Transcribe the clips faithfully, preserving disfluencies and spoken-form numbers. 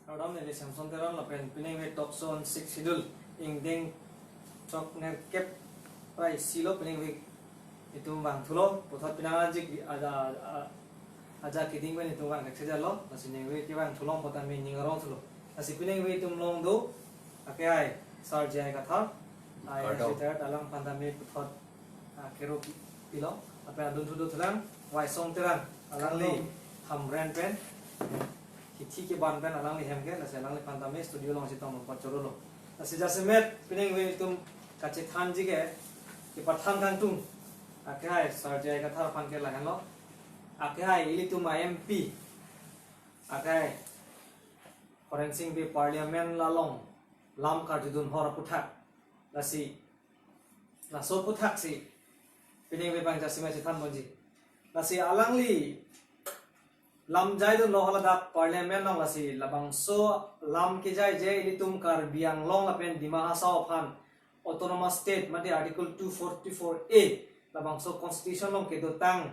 Kardom, neli Samson Teron lapen piningve Talk Show on Sixth Schedule ingdeng chok nerkep rai silo piningve itum vangthulo, puthot pinang aji aja aja keding pen itum vang kekse jalo, lasi ningve kevang thulong pota mi ning arong thulo. Lasi piningve itum along do, ake hai Sir J I Kathar, I A S Kardom. Retired, alangphan tame puthot, ah, kero pi-, pilo, lapen adun thudu thulang, Waisong Terang, alangli Kardom. Hamren pen, hithi keban pen, alangli hem ke, lasi alangliphan tame studio along chetong pachorolo. Lasi jasemet, piningve itum kachethanji ke, kepathan kangtung, ake hai Sir J I Kathar aphan ke lahenlo, ake hai ilitum a-M P, ake hai Horensing Bey Parliament along lam karjudun hor aputhak, lasi laso aputhak si piningve abang jasemet chethan ponji. Lasi alangli lam jaidunlo haladak Parliament along, lasi labangso lam kejaije ilitum Karbi Anglong lapen Dima Hasao aphan Autonomous State mate Article two forty-four A, labangso Constitution along kedotang,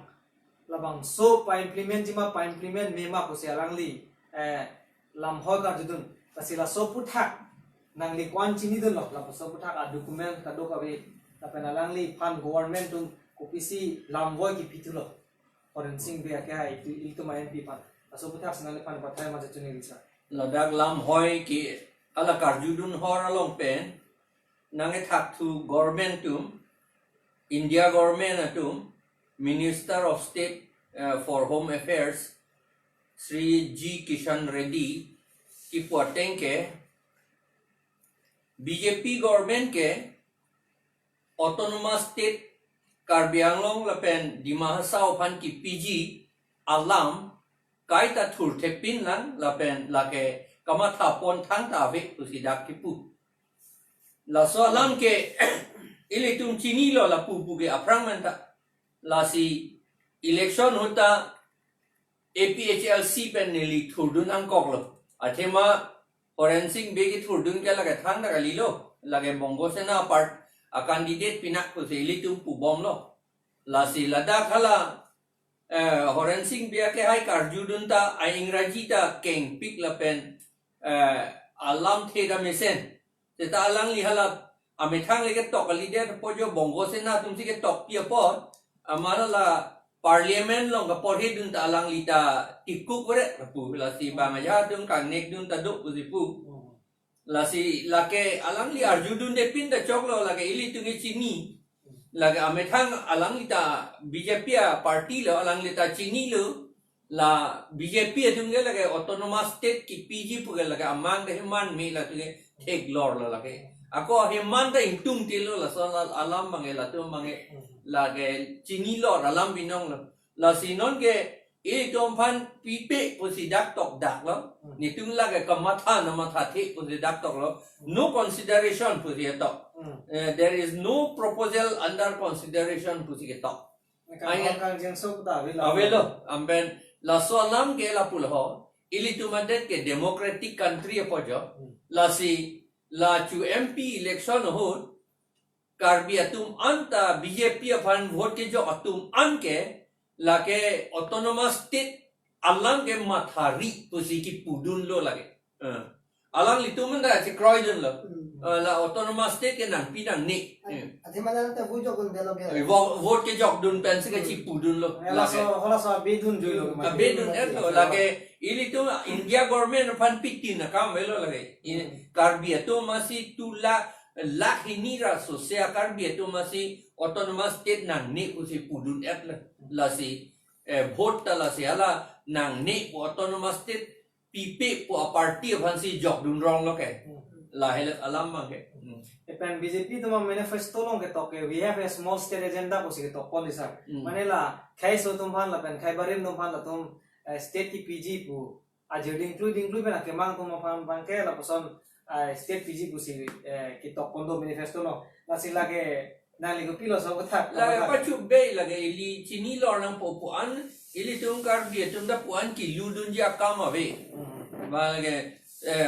labangso pa-implement jima, pa-implement mema pusi alangli, eh, lam hoi karjudun. Lasi laso aputhak nangli ko-an chinidunlo, laso aputhak a-document kadokave, lapen alangliphan government atum kopisi lam voi kipithulo, Horensing Bey ake hai itu, ilitum a-M P aphan. Laso aputhak si nangliphan pathai maja chunili sir. Ladak lam hoi ke hala karjudun hor along pen nangkethakthu government atum, India government atum, Minister of State, eh, for Home Affairs, Shri G Kishan Reddy, kipu ateng ke, B J P government ke Autonomous State Karbi Anglong lapen Dima Hasao aphan kipiji alam kaita thurthepin lang lapen lake kamatha pon thangta ave pusi dak kipu. Laso alam ke ilitum chinilo lapu pu ke aphrang menta. Lasi election ahut ta A P H L C pen neli thurdun angkoklo. Athema Horensing Bey kethurdun ke lake thangta kalilo. Lake Bongo Sena apart a-candidate pinak pusi ilitum pubomlo. Lasi ladak hala, eh, Horensing Bey ake hai karjudun ta a-Ingraji ta kengpik lapen, eh, alamthe ta mesen. Seta alangli hala amethang le ketok kalidet apo jo Bongo Sena atum si ketokpi apot, amat hala Parliament along kaporhedun ta alangli ta tikuk ore lapu, lasi bang aja atum kangnek dun ta do pusi pu. Lasi lake alangli arjudunde pin ta choklo, lake ilitum ke chini. Lake amethang alangli ta B J P a-party lo, alangli ta chinilo. La B J P atum ke lake Autonomous State kipiji pu ke lake amang ke heman me latum ke theklorlo lake. Ako heman ta ingtungtelo, laso la alam abang ke latum abang ke lake chinilor alam binonglo. Lasi non ke ilitum aphan pipe pusi dak tokdaklo. Hmm. Netum lake kamatha na mathathe pusi dak toklo. No consideration pusi tok. Hmm. Eh, there is no proposal under consideration pusi ketok. Ai, kang jengso ta avelo. Avelo, amben laso alam ke lapulo ho. Ilitum adet ke democratic country apo jo. Hmm. Lasi la chu M P election ahut Karbi atum anta B J P aphan vote kejok atum an ke lake Autonomous State alam ke mathari pusi kipudunlo lake. Eh. Alanglitum anta chekroidunlo. Hmm. Eh, la Autonomous State ke nangpi nangne. At-, eh, athema nang ta vote jokdun delo ke. Eh, vo-, vote kejokdun pensi ke, hmm, chipudunlo. Eh, lake. Laso, halaso abedun juilo. Hmm. Abedun-etlo, lake ilitum India government aphan pitin akam avelo lake. Ini, hmm, Karbi atum amatsi two lakh, lakh hini ra sose a-Karbi atum amatsi Autonomous State nangne pusi pudun-etlo. Lasi, eh, vote ta lasi hala nangne pu Autonomous State pipe pu a-party aphansi jokdun ronglo ke. Hmm. Lahelo alam abang ke. Hmm. Lapen B J P atum a-manifesto along ketok ke, "We have a small state agenda," pusi ketok pon di sir. Hmm. Mane la khei aso atum aphan lapen khei barim atum aphan latum, eh, state kipiji pu ajir dingklui dingklui pen akemang atum aphan abang ke lapuson, eh, state piji pusi, eh, ketok pon do manifesto along. Lasi lake nangli kopilo so kethak? Lake kethak. Pachu Bey lake ili chinilor nangpo pu an, ilitum Karbi atum ta pu an kiludunji akam ave. Hmm. Ba lake, eh,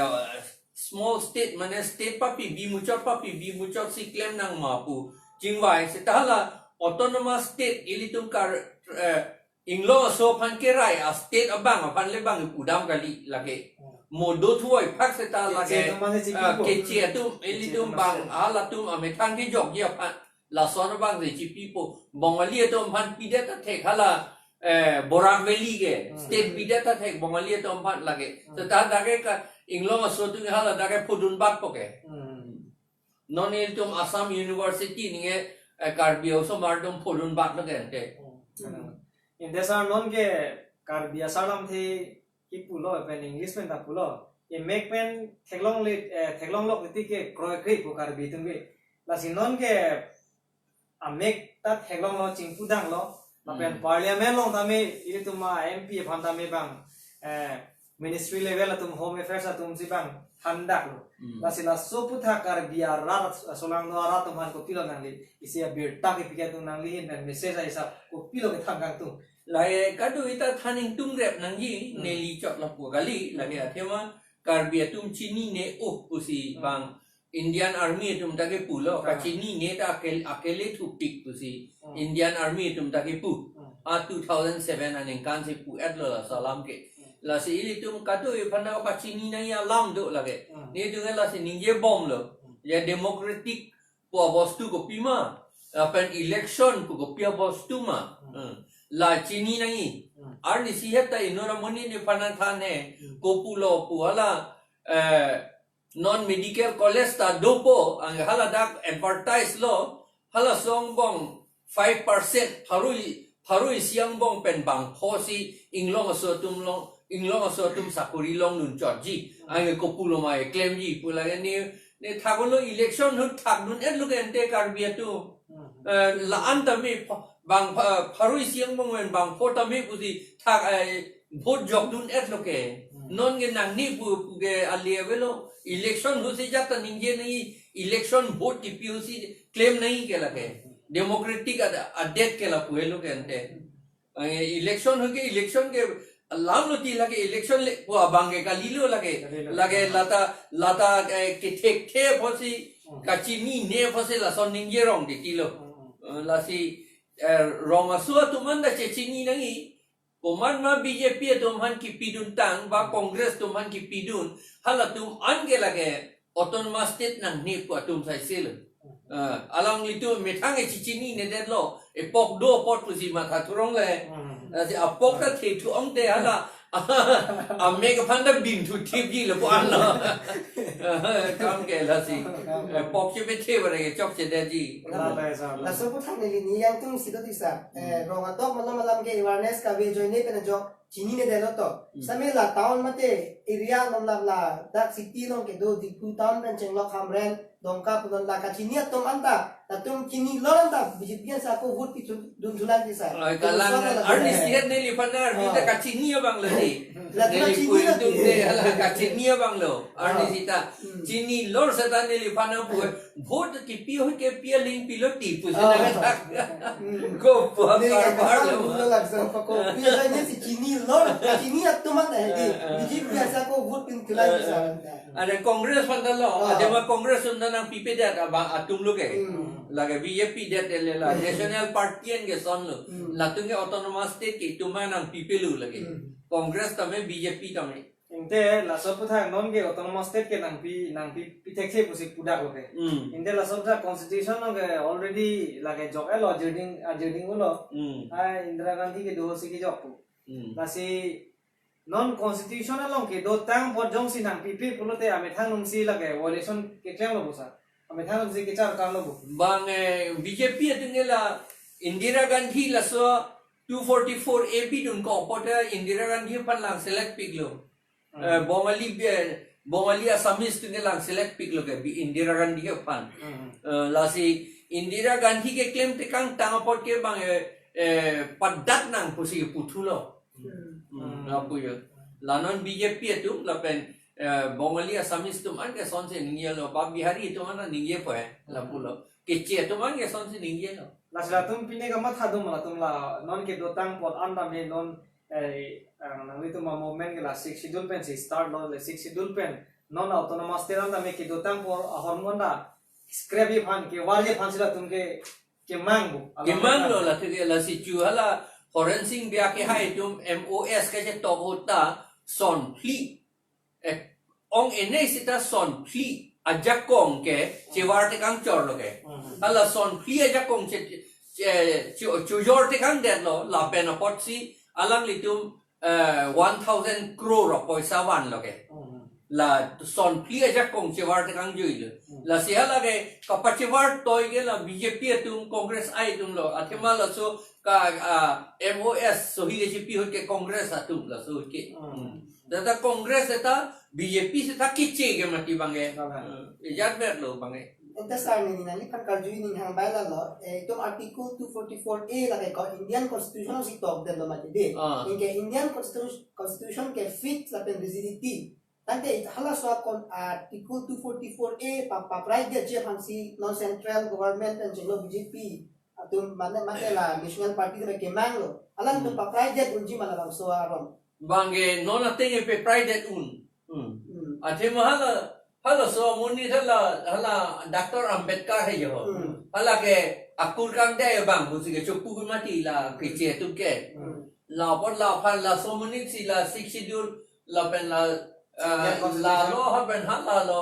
small state mane state papibi muchot, papibi muchot si klem nangma pu chingvai. Seta hala Autonomous State ilitum Kar-, eh, Inglong aso aphan kerai a-state abang aphan le bang pudam kali lake. Hmm. modo thuoi phak seta lake, Keche atum masi chipi ah, po. Keche atum, Keche ilitum atum bang masi. Halatum amethang kejokji aphan. Lason abang si chipipo. Bongali atum aphan pidet ta thek hala, eh, Barak Valley ke. Hmm. State pidet ta thek Bongali atum aphan lake. Hmm. Seta dak ke ka Inglong aso atum hala dak ke pudun bak po ke. Hmm. Non ilitum Assam University ninge, eh, Karbi aosomar atum pudun bak lo ke ante. Hmm. Ante sir non ke Karbi asar lamthe kipulo, pen English pen ta pulo. Emek pen theklongle, eh, theklonglok titi ke kroikre pu Karbi atum ke. Lasi non ke amek ta theklonglo, chingpu danglo. Lapen Hmm. Parliament along tame ilitum a-M P aphan tame bang, eh, ministry level atum, Home Affairs atum si bang thandaklo. Hmm. Lasi laso aputhak Karbi arat, asolang do arat atum aphan kopilo nangli, isi abirta kepi atum nangli ahin pen message aisa kopilo kethan kangtung. Lahai kadokave ta than ingtung rep nangji, Hmm. neli chot lapu kali, lagi Hmm. athema Karbi atum chinine uh pusi Hmm. bang Indian Army atum ta kepulo, Ah. kachinine ta akel-, akele thupik pusi Hmm. Indian Army atum ta kepu. Hmm. A two thousand seven aningkan si pu-etlo laso alam ke. Hmm. Lasi ilitum kadokave aphan ta kachini nangji alam do lake. Hmm. Netum ke lasi ningjebomlo. Hmm. Ya democratic pu abostu kopima, lapen election pu kopi abostu ma. Hmm. Hmm. La chini nangji. Hmm. Arnisi het ta inut amonit nephan nangthan he. Hmm. Kopulo pu hala, eh, non medical college ta dopo, ang hala dak advertise lo, halaso angbong five percent, pharo, pharo isi angbong pen bangpho si Inglong aso atum long, Inglong aso atum sakori longdun chotji. Ang kopulo ma keklemji pu lake ne, ne thaklo election ahut thakdun-etlo ke ante Karbi atum. Hmm. Eh, la-an tame pha-, bang pha-, pharo isi angbong pen bangpho tame pusi thak, eh, vote jokdun-etlo ke. Hmm. Non ke nangne pu, pu ke ali avelo. Election ahut si jat ta ningje nangji, election vote kipi ahut si claim nangji ke lake. Hmm. Democratic ad-, adet ke lapu helo ke ante. Eh, election ahut ke, election ke alam lo ti lake, election le pu abang ke kalilo lake. Kalilo. Lake lata, lata, eh, kethekthe apotsi, Hmm. kachinine apotsi lason ningje rong titilo. Hmm. Eh, lasi, eh, rong aso atum an ta chechini nangji. Komat ma B J P atum aphan kipidun tang, ba Congress atum aphan kipidun, halatum an ke lake autonomous state nangne pu atum saisel. Ah, alanglitum methang e chechinine detlo, epok do apot pusi matha thurong le. Hmm. Lasi apok ta the thu ong te hala. Amek aphan ta bin thu thipji le pu anlo. Kam ke lasi. Epok chepethe bare ke chokche detji. Lale, sir. Laso aputhak neli ni yang tung si do ti sir. Eh, Hmm. rong atok malam malam ke awareness kave ajoine pen ajok chinine detlo to. Hmm. Same la town mate area along la, ladak city along kedo Diphu town pen chenglok Hamren, Dongka punon la kachini atum anta, latum chinilor anta B J P ansi ako vote pidun thulang ti sir. Oi, kalang, kalang sir, arnisi het neliphan arni ta Ah. kachini abang lo ni. Latum Neli chini pu lagi. Tum te hala kachini abang lo. Ah. Arnisi ta. Hmm. Chinilor seta neliphan pu. Vote kipi ahut ke pi aling pilo ti pusi Ah. nangthak. Hmm. Kopi Neli karbar kata lo. Dulu lah, so, kopi aja ni si chinilor, chini atum anta hedi. Eh, eh. B J P ansi ako vote pidun thulang Eh, eh. sir. Ada Congress aphan ta lo, Ah. ada ma Congress atum ta nangpipedet abang atum lo ke. Hmm. Lake B J P det le la, Hmm. National Party an ke son lo. Hmm. Latum ke autonomous state ke itum ma nangpipelo lake. Hmm. Congress tame B J P tame. Ante laso aputhak non ke autonomous state ke nangpi, nangpi, pithekse pusi pudak lo ke. Hmm. Ante laso aputhak constitution along ke already lake jok-etlo, ajirding, ajirding lo. Hmm. Ai Indira Gandhi kedo si kejok pu. Hmm. Lasi non constitution along kedotang apot jongsi nangpipe pulote amethang atum si lake violation keklemlo bo sir. Amethang atum si kechar karlo bo. Bang, eh, B J P atum ke la Indira Gandhi laso two forty-four A pidun kok apot Indira Gandhi aphan lang select piklo. Hmm. Eh, Bongali, eh, Bongali Assamese atum ke lang select piklo ke bi Indira Gandhi aphan. Hmm. Eh, lasi Indira Gandhi keklem tekang tang apot ke bang, eh, eh, padat nang pusi puthulo. Hmm. Hmm, Hmm. lapu yo. La non B J P atum lapen, eh, Bongali Assamese atum an ke sonsi ningjelo, ba Bihari atum an ningjepo eh, lapulo. Keche atum an ke sonsi ningjelo. Lasi latum pine kamatha do ma latum la non kedotang apot anta me non, eh, ah, nanglitum a-movement ke la Sixth Schedule pensi start lo le Sixth Schedule pen non autonomous state anta me kedotang apot ahormu anta scrap ji aphan kevarji aphansi latum ke kemang bo. Kemanglo la thik lasi chu hala Horensing Bey kehai atum M O S kachetop ahut ta son phli ong ene sita son phli ajakong ke chevar tekang chorlo ke. Hala son phli ajakong che, che, che, chojor tekang detlo lapen apotsi alanglitum eh, one thousand crore apoisa vanlo ke. La son phli ajakong chevar tekang juilo. Lasi hala ke kapachevar toi ke la B J P atum, Congress ai atumlo. Athema laso ka, ah, M O S sohi ke G P ahut ke Congress atum laso ke. Data Congress eta B J P seta kiche ke mati bang ke. Ejat berlo bang ke. Ente sir, neli nangliphan karju ning hang bai lalo, eh, itum Article two forty-four A lake ko Indian Constitution si tokdetlo mati de. Ah. Anke Indian Constitution, Constitution ke fixed lapen rigidity. Tangte halaso akon Article two forty-four A pa, paprai detji aphansi non central government pen chenglo B J P atum mane mate la National Party ke kemanglo. Alanglitum paprai det unji ma labangso aron? Bang ke non ateng ke paprai det un. Athema hala, halaso amonit hala, hala Doctor Ambedkar he jo. Hala ke akur kangdei abang pusi ke chopu mati la kiche atum ke. La apot laphan laso amonit si la Sixth Schedule lapen la, eh, Indian Constitution. Lalo hapen halalo.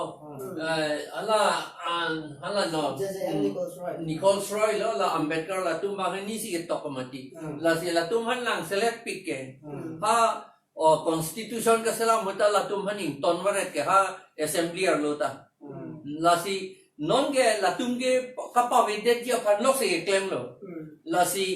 Eh, hala, an, hala no. J J M Nichols Roy. Nichols Roy lo la Ambedkar latum bang ni si ketok mati. Lasi latum aphan nangselet pik ke. Ha, o Constitution kaselam ahut ta latum aphan ington varet ke ha assembly arlo ta. Lasi non ke latum ke kapavedetji aphan lok si keklemlo. Lasi,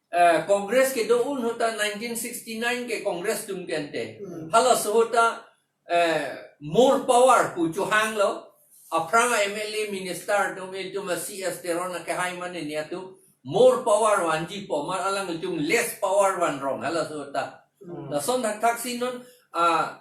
eh, Congress kedo un ahut ta nineteen sixty-nine ke Congress atum ke ante. Halaso ahut ta, eh, more power pu chohanglo. Aphrang a M L A minister atum itum a C S Teron akehai mane ni atum more power vanji pu ma alanglitum less power vanrong halaso ahut ta. Lason thakthak si non, ah,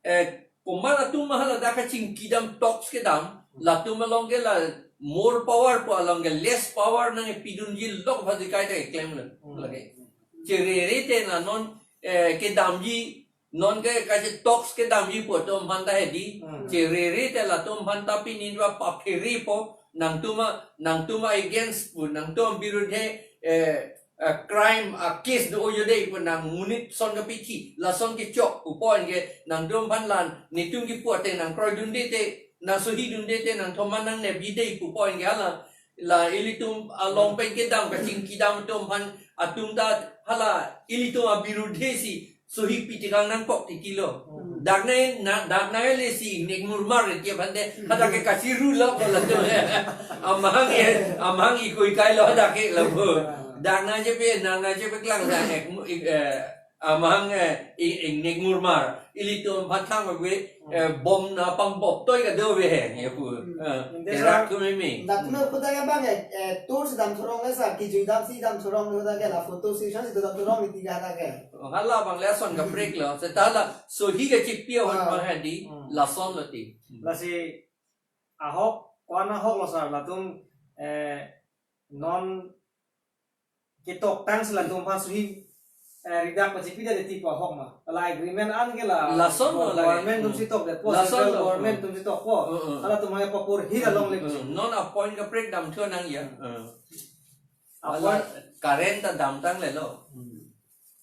eh, komat atum ma hala dak kachingkidam talks kedam, latum along ke la more power pu along ke less power nangpidunji lok bhaji kai ta keklemlo. Lake. Cherere te la non, eh, kedamji, non ke kache talks kedamji pu atum aphan ta hedi. Cherere te latum aphan ta pini ra paphere po, nangtum a, nangtum against pu, nangtum birudhe, eh, eh, crime a case do ojo dei pu nang monit son kapithi, lason kechok pu point ke nangtum aphan lan, netum kipu ateng nangkroidunde te, nangsohidunde te, nangtum aphan nangnepji dei pu point ke hala, la ilitum along pen kedam kachingkidam atum aphan, atum ta hala ilitum abirudhe si sohi pitikang nangkok titilo. Dak nai na, dak nai le si ingnek murmar ke aphan te, hadak ke kachiru lo ko latum. Amahang e, amahang ikoi kai lo hadak ke lapu. Dak nai je pe, dak nai je pe klang dak ek mu-, ik, eh, amahang, eh, i-, ingnek murmar. Ilitum aphan thang ave, eh, bom na pang bok toi kado ave he, ya pu. Eh, ante terak sir, tu meme. Dak tu me kuda ke bang, eh, eh, tour si dam thurong le sir, kijui dam si dam thurong le kuda ke la photo session si dam thurong le tiga ta ke. Oh, hala bang lason kaprek lo. Seta la sohi kachipi ahut bang hedi, lason lo ti. Lasi ahok, ko-an ahok lo sir, latum, eh, non ketoktang si latum aphan sohi, eh, ridak pachipi dati pu ahok ma. La agreement an ke la lason lo la government atum si tokdet po, lason central lo government atum si tok po. Halatum hanya papur hi along le. Non a point kaprek dam thu nang ya. A point, current ta damtang lelo.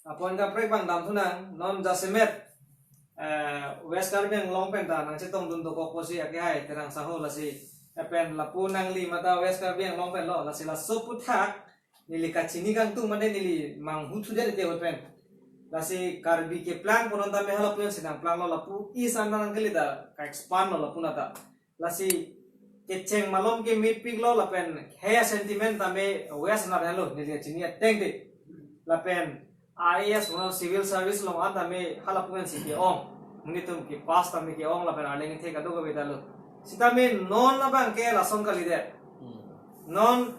A point kaprek bang dam thu nang, non jasemet, eh, West Karbi Anglong pen ta nangchetongdun dokok pusi akehai Terang Saho lasi, eh, pen lapu nangli mata West Karbi Anglong pen lo, lasi laso aphuthak neli kachini kangtung mane neli manghu thudet te pen. Lasi Karbi keplang pu non tame halapu si nangplanglo, lapu East an nangkele ta ka-expand lo lapu nata. Lasi kecheng malom ke mepik lo lapen he sentiment tame West nat helo neli chini ateng te. Lapen I A S mo civil service along an tame halapu si ke-ong. Monit atum ke pass tame ke-ong lapen arleng the kadokave ta lo. Sitame non abang ke lason kalidet. Non,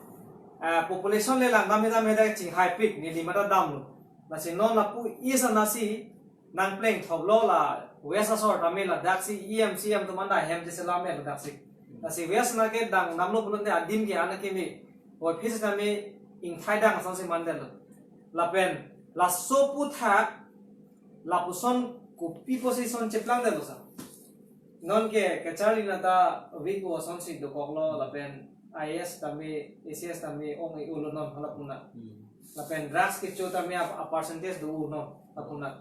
eh, population le lang dam he dam he dak chinghaipik neli mata damlo. Lasi non lapu East an si nangplengthoplo la West asor tame ladak si E M C M atum anta hem cheselam ladak si. Lasi West an ke dang damlo pulote adim ke an ke me office tame ingthai dang asonsi mandetlo. Lapen laso aphuthak lapuson kopi position cheplangdetlo sir. Non ke kacharli nata weak asonsi dokoklo lapen I A S tame, A C S tame ong-e-ulo non halapu na. Lapen drugs kecho tame a, a percentage do-o non halapu na.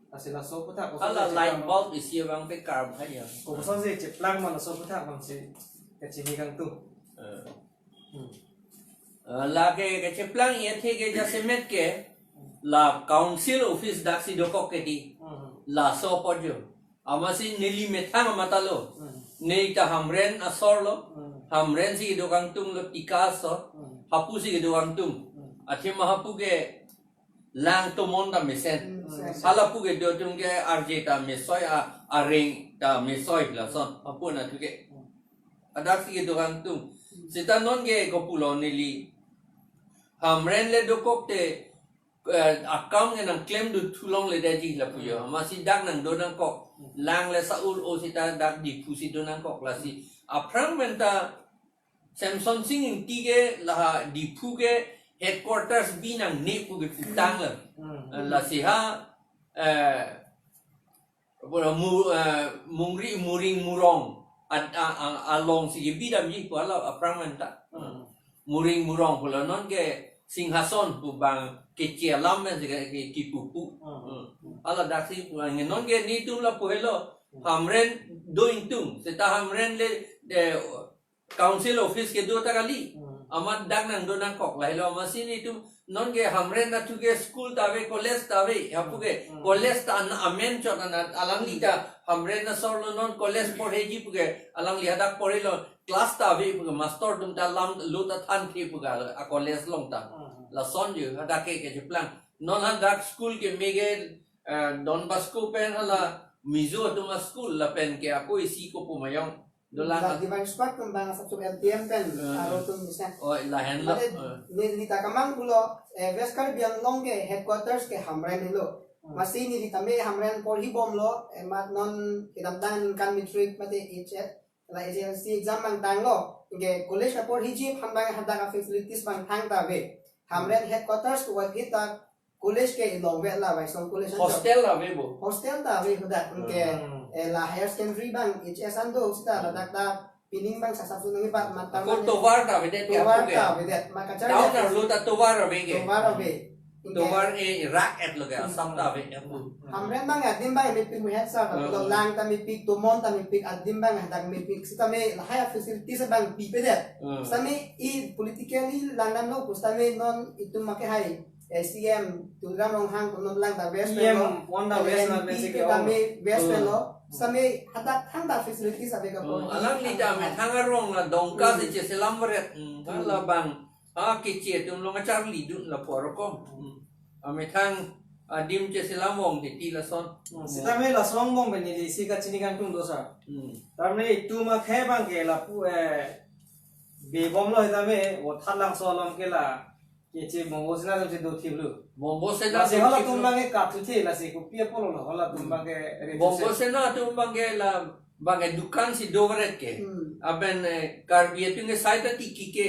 Lasi laso aphuthak, koson Hala si light cheplang, bulb isi abang pe karb hai ya. Koson si cheplang ma laso aphuthak abang si kachini kangtung. Eh. Hmm. Eh, lake kacheplang athe ke jasemet ke la council office dak si dokok ke di. Hmm. Laso apot jo. Amatsi neli methang amat alo. Hmm. Neli ta Hamren asor lo. Hmm. Hamren si kedo kangtung lo, Tika asor. Hmm. Hapu si kedo kangtung. Hmm. Athema hapu ke lang tomon ta mesen. Hmm, mesen. Hala pu kedo atum ke arje ta mesoi, a, areng ta mesoi lason. Hapu na thu ke. Hmm. Adak si kedo kangtung. Hmm. Seta non ke kopulo neli Hamren le dokok te, eh, akam ke nangklemdun thu longledetji lapu jo. Hmm. Amatsi dak nangdo nangkok. Hmm. Lang le sa-ul-o seta dak Diphu si do nangkok lasi. Aphrang pen ta Semsonsing Ingti ke la Diphu ke headquarters bi nangne pu ke putang la. Hmm. Eh, lasi ha, eh, Apot mu-, eh, Mungri Muring Murong ad-, a-, a-, along si kebidamji pu hala aphrang pen ta. Hmm. Muring Murong pulo non ke Singhason pu bang keche alam pen si ke, ke, kipupu. Hmm. Hmm. Hala dak si pu, nge non ke netum lapu helo. Hmm. Hamren do ingtung. Seta Hamren le, eh, council office kedo ta kali. Hmm. Amat dak nangdo nangkok lahelo, amatsi netum non ke Hamren athu ke school ta ave, college ta ave, hapu ke Hmm. college ta an amen chot an alangli ta Hamren asor lo, non college porheji pu ke alangli hadak porhelo, class ta ave pu ke master atum ta lam lo ta thanthe pu ke a college along ta. Hmm. Lason jo hadak ke kacheplang. Non hadak school ke me ke, eh, Don Bosco pen hala Mizo atum a school lapen ke ako isi kopu mayong. Dolang. La Divine Spark tum bang asap sum L T M pen, eh, aro tum bisa. Oh, lahenlo. Mate, eh, neli ta kamang pulo, eh, West Karbi Anglong ke headquarters ke Hamren lo. Hmm. Amatsi neli tame Hamren porhibomlo, eh, mat non kedamtang kan matric mate H S, la H S L C exam bang tanglo. Ke college kaporhiji aphan bang hadak a facilities bang thang ta ave. Hamren headquarters ke wajit ta college ke ilong vet la, Waisong College an. Hostel ta ave bo? Hostel ta ave hadak, Hmm. ke, eh, la higher secondary bang H S an do seta ladak ta pining bang sasap sunang ipat mata Ako mane. Tovar ta avedet ke Tovar apu ke? Ta avedet, ma kacharli Down apu. Arlo ta tovar ave ke? Tovar ave. Ingke Tovar e rak et lo ke, Hmm. asap ta ave apu. Hamren bang adim bang mepik muhet sa, Hmm. lo lang ta mepik, tomon ta mepik, adim bang hadak mepik, sitame lahai facilities bang pipedet. Hmm. Sitame i politically langdamlo pu sitame non itum make hai, eh, C M Tuliram Ronghang pu non lang ta West P M Bengal. One ta West Bengal, M P Bengal ke lo. Tame West Hmm. Bengal lo. Hmm. Sitame hadak thang ta facilities ave ka Hmm. po. Alang ni ta Hmm. amethang arong la Dongka Hmm. si cheselam varet. Hmm. Hmm. Hala bang. Ah, keche atum along acharlidun lapu arokom. Hmm. Amethang adim cheselam vong titi lason. Hmm. Sitame lason angbong pen neli isi kachini kangtung do sir. Hmm. Tame itum akhei bang ke lapu, eh, bebomlo sitame, Vothatlangso along ke la keche Bongo Sena atum si dothiplo. Bongo Sena Lasi atum halatum thiplo. Bang ke kathuthe, lasi kopi apotlo, halatum Hmm. bang ke reduce. Bongo Sena atum bang ke la, bang ke dukan si dovaret ke. Hmm. Lapen, eh, Karbi atum ke sai ta tiki ke,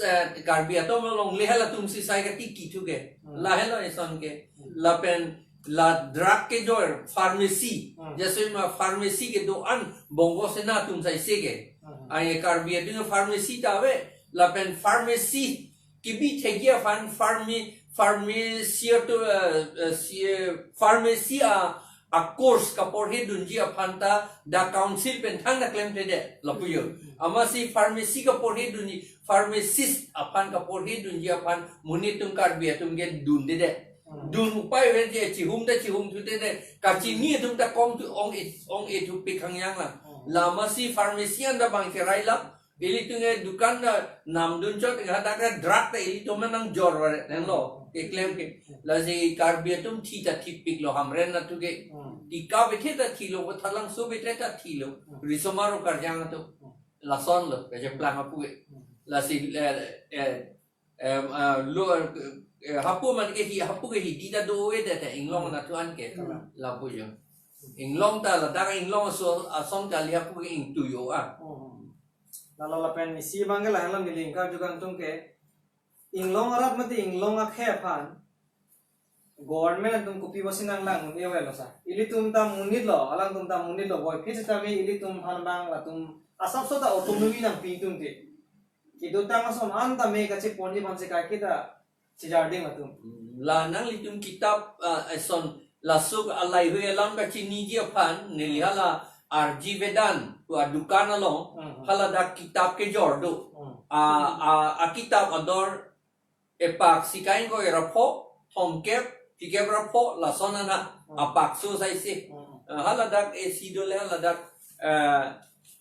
eh, Karbi atum along le halatum si sai katiki thu ke. Hmm. Lahelo eson ke. Hmm. Lapen la drug kejor pharmacy. Hmm. Jasemet pharmacy kedo-an Bongo Sena atum sai se ke. Hmm. Ai Karbi atum pharmacy ta ave, lapen pharmacy kebi thekji aphan pharmi-, pharmacy to, eh, eh, si, eh, pharmacy a, a course kaporhedunji aphan ta dak council pen thang ta klemthedet lapu jo. Amatsi pharmacy kaporhedunji, pharmacist aphan kaporhedunji aphan monit atum Karbi atum ke dundedet. Hmm. Dun upai ave je chihum ta chihum thuthedet. Kachini atum ta kom thu ong-e, ong-e thupik hangyang la. Hmm. La amatsi pharmacy an ta bang cherai la. Ilitum ke dukan ta namdun chot, hadak ke drug ta ilitum angjor varet nanglo. Hmm. Keklem ke. Lasi Karbi atum thi ta thipiklo Hamren atum ke. Hmm. Tika bethe ta thilo, Vothatlangso bethe ta thilo. Hmm. Risomar Karjang atum. Hmm. Lasonlo, kacheplang apu ke. Hmm. Lasi, eh, eh, em, ah, lo, eh, hapu man ke hi, hapu ke hi di ta do-edet te inglong Hmm. nathu an ke. Hmm. Lapu jo. Inglong ta ladak inglong aso-, ason kali hapu ke ingtui-o a. Hmm. Lalo lapen isi bang ke lahelo neli ingkar jukang tum ke. Inglong arat mate inglong akhei aphan government atum kopi pusi nanglang un-e avelo sir. Ilitum ta monit lo, alangtum ta monit lo, boy phit sitame ilitum aphan bang latum asapso ta autonomy nangpi tum te. Kedotang ason an tame kacheponji aphan si kaike ta chejarding atum. Hmm, la nanglitum kitap, ah, eson Laso alaihui alam kachiniji aphan neli hala R G Vedan pu adukan along, hmm, haladak kitab kejor do. Hmm. A, a, akitab ador epak sika ingkoi ra pho, thomkep, phlikep ra pho, lason anat, hmm, apakso saisi. Hmm. Ah, haladak esi dole haladak, eh,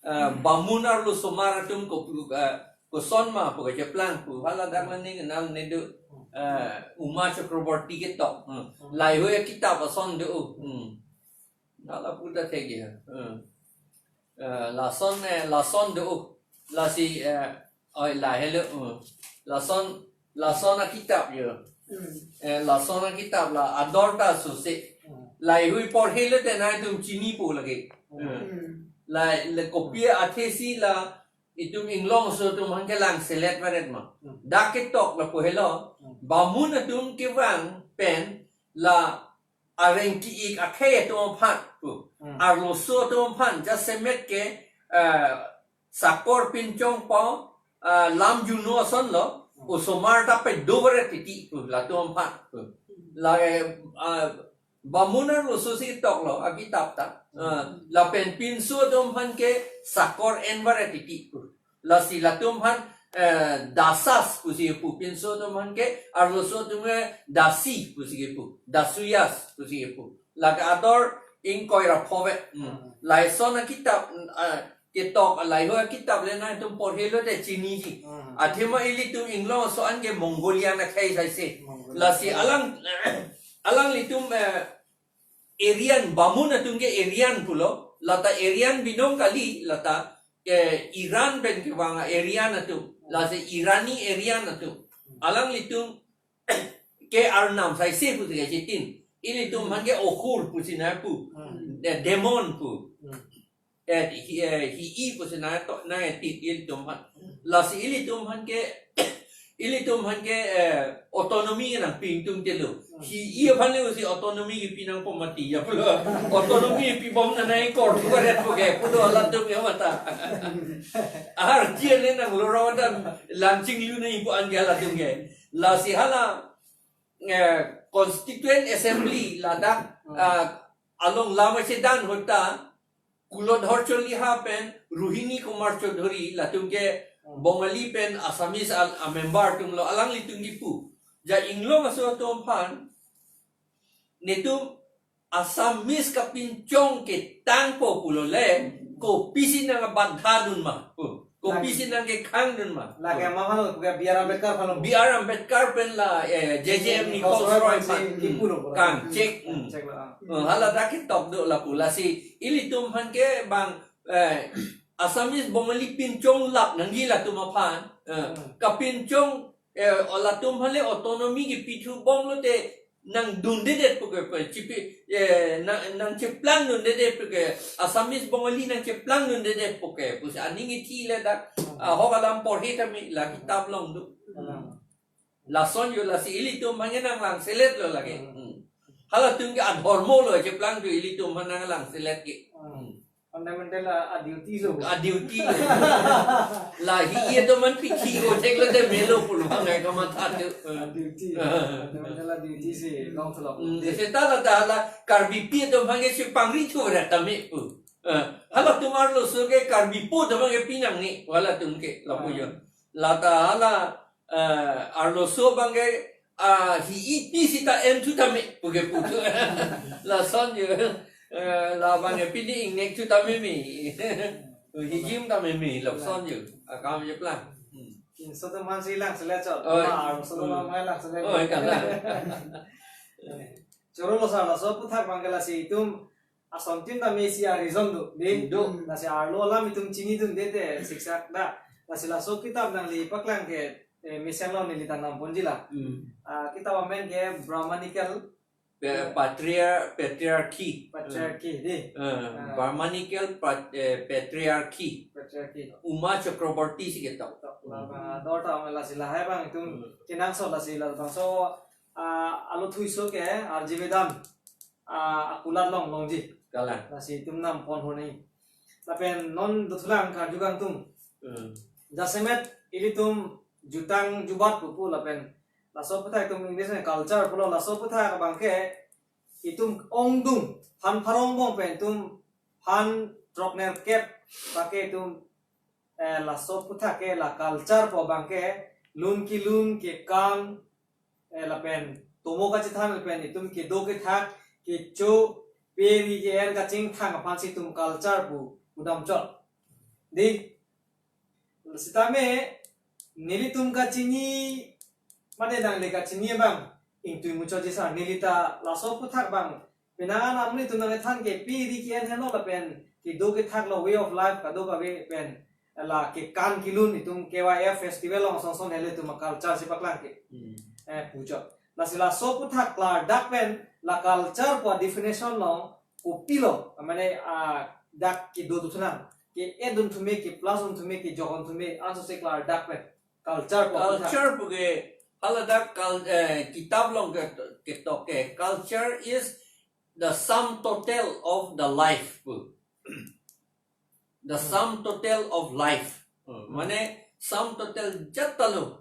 eh, bamun arlo osomar atum ko, eh, koson ma pu kacheplang pu, haladak, hmm, la ning nal nedu, hmm, eh, Uma Chakraborty ketok. Hmm. Hmm. Laihui akitab ason do. Hmm. Nala puta thek ya. Hmm. Eh, lason, eh, lason do. Lasi, eh, oi, la helo. Hmm. Lason, lason akitab yo. Hmm. Eh, lason akitab la ador ta suse. Hmm. Laihui porhelo te nangtum chinipo lagi. Hmm. Hmm. La, le kopi athesi la itum inglongso atum aphan kelangselet varet ma. Hmm. Dak ketok lapu helo. Hmm. Bamun atum kevang pen la areng ki-ik akhei atum aphan pu. Hmm. Arloso atum aphan jasemet ke, eh, sakor pinchong po, eh, lam juno ason lo, hmm, osomar ta pedo varet titi pu, latum aphan pu. Hmm. La, eh, ah, bamun arloso si tok lo, akitab ta. Ah, hmm, lapen pinso atum aphan ke sakor en varet titi pu. Lasi latum aphan, eh, dasas pusi kepu, pinso atum aphan ke, arloso atum ke dasi pusi kepu, dasuyas pusi kepu. Lake ador ingkoi ra pho ave. Hmm. Hmm. Lason akitab, ah, ketok, laihui akitab le nangtum porhelo te chiniji. Hmm. Athema ilitum inglongso an ke Mongolian akhei saisi. Mongolian. Lasi alang, alanglitum, eh, Aryan, bamun atum ke Aryan pulo, lata Aryan binong kali, lata ke Iran pen kevang Aryan atum, lasi Irani Aryan atum. Alanglitum ke arnam saisi pusi kachitin. Ilitum aphan ke Okhur pusi nangpu. Hmm. Eh, demon pu. Hmm. Eh, hi, eh, hi-i pusi nangto, nangtit ilitum aphan. Lasi ilitum aphan ke, ilitum aphan ke, eh, autonomy nangpi ingtungte lo. Hmm. Hi-i aphan le usi autonomy kipi nangpo mati ya pulo. Autonomy pibom na nangkorthu varet pu ke pulo latum ya mata. Arje le nanglo ra mata, langchinglu nangpo an ke latum ke. Lasi hala, eh, Constituent Assembly ladak, hmm, ah, along lama chedan ahut ta, Kulodhar Choliha pen Rohini Kumar Chowdhury, latum ke, hmm, Bongali pen Assamese al-, a member atum lo, alanglitum kipu. Ja inglongso atum aphan, netum Assamese kapinchong ketangpo pulo le, kopisi nangabadha dun ma pu. Kopisi nangkekhang dun ma. Lake ma aphan lo, puke B R Ambedkar aphan lo. B R Ambedkar pen la, eh, J J M Nichols Roy aphan si kipu lo, hmm, kangchek, hmm, kangchek lo, ah. Hmm, haladak ketok do lapu. Lasi ilitum aphan ke bang, eh, Assamese Bongali pinchong lap nangji latum aphan, eh, hmm, kapinchong, eh, o latum aphan le autonomy kipi thu bom lote nangdundedet puke pu, chipi, eh, nang, nangcheplang dundedet puke, Assamese Bongali nangcheplang dundedet puke pusi aning ithi le dak, ah, ahok alam porhe tame la kitab along do. Hmm. Lason yo, lasi ilitum aphan ke nanglangselet lo lake. Hmm. Hmm. Halatum ke adhormo lo cheplang thu, ilitum aphan nanglangselet ke. Hmm. Fundamental a, a duty lo. A duty lo. La hi-i atum aphan pithi ko thek lote melo pulo bang nangkamatha thu. A duty. Fundamental a duty si long thalok. Hmm, seta lata hala Karbipi atum aphan ke si pangri thu ra tame pu. Eh, halatum arloso ke Karbipo atum aphan ke pi nangne pu halatum ke lapu yo. Ah. Lata hala, eh, arloso abang ke, ah, hi-i pi sita en thu tame puke pu thu. Lason yo. Eh, labang ke pini ingnek thu tame me. Hijim tame me, lason yo. Akam yo plang. Hmm. Pinso atum aphan si langselet chot. Oi. Ma arloso atum aphan langselet. Oi, kalang. Choro lo sir, laso aphuthak abang ke lasi itum asontin tame isi a-reason do, dei? Do. Lasi arlo alam itum chinidunde te siksak da. Lasi laso kitab nangli paklang ke, eh, mesen lo neli ta namponji la. Hmm. Ah, kitab amen ke Brahmanical Pa-, Patriar-, Patriarchy. Patriarchy, dei? Eh, ah. Brahmanical Pat-, eh, Patriarchy. Patriarchy. Uma Chakraborty si ketok. Tok, hmm, la, ba, ador ta amen lasi lahai abang itum, hmm, kenangsot lasi labangso, ah, alo thuiso ke R G Vedan, ah, akulat along longji. Kalang. Lasi itum nampon honi. Lapen non dothulang karju kangtung. Hmm. Jasemet ilitum jutang jubat pupu lapen laso aphuthak itum English ne culture pulo, laso aphuthak abang ke itum ongdung phan pharo angbong pen itum phan throknerkep pake itum, eh, laso aputhak ke la culture pu abang ke lun kelun kekan, eh, lapen tomo kachethan lapen itum kedo kethak kecho pe ri ke-en kachingthang aphansi itum culture pu pudam chot. Dei, sitame nelitum kachini, mane nangle kachini abang ingtui muchotji sir, neli ta laso aputhak abang penang an amonit atum nangkethan ke pe ri ke-en henlo lapen kedo kethak lo, way of life kadokave pen la kekan kelun itum K Y F festival along asonson helo itum a-culture si paklang ke. Hmm. Eh, puchot. Lasi laso aputhak klardak pen la culture pu a-definition along kopilo, mane, ah, dak kedo duthunan, ke-add dunthume, ke-plus dunthume, kejok dunthume, ansose klardak pen culture pu aputhak. Culture puke haladak kal-, eh, kitab along ke, ketok ke, culture is the sum total of the life pu. The Hmm. sum total of life. Hmm. Mane sum total jat ta lo.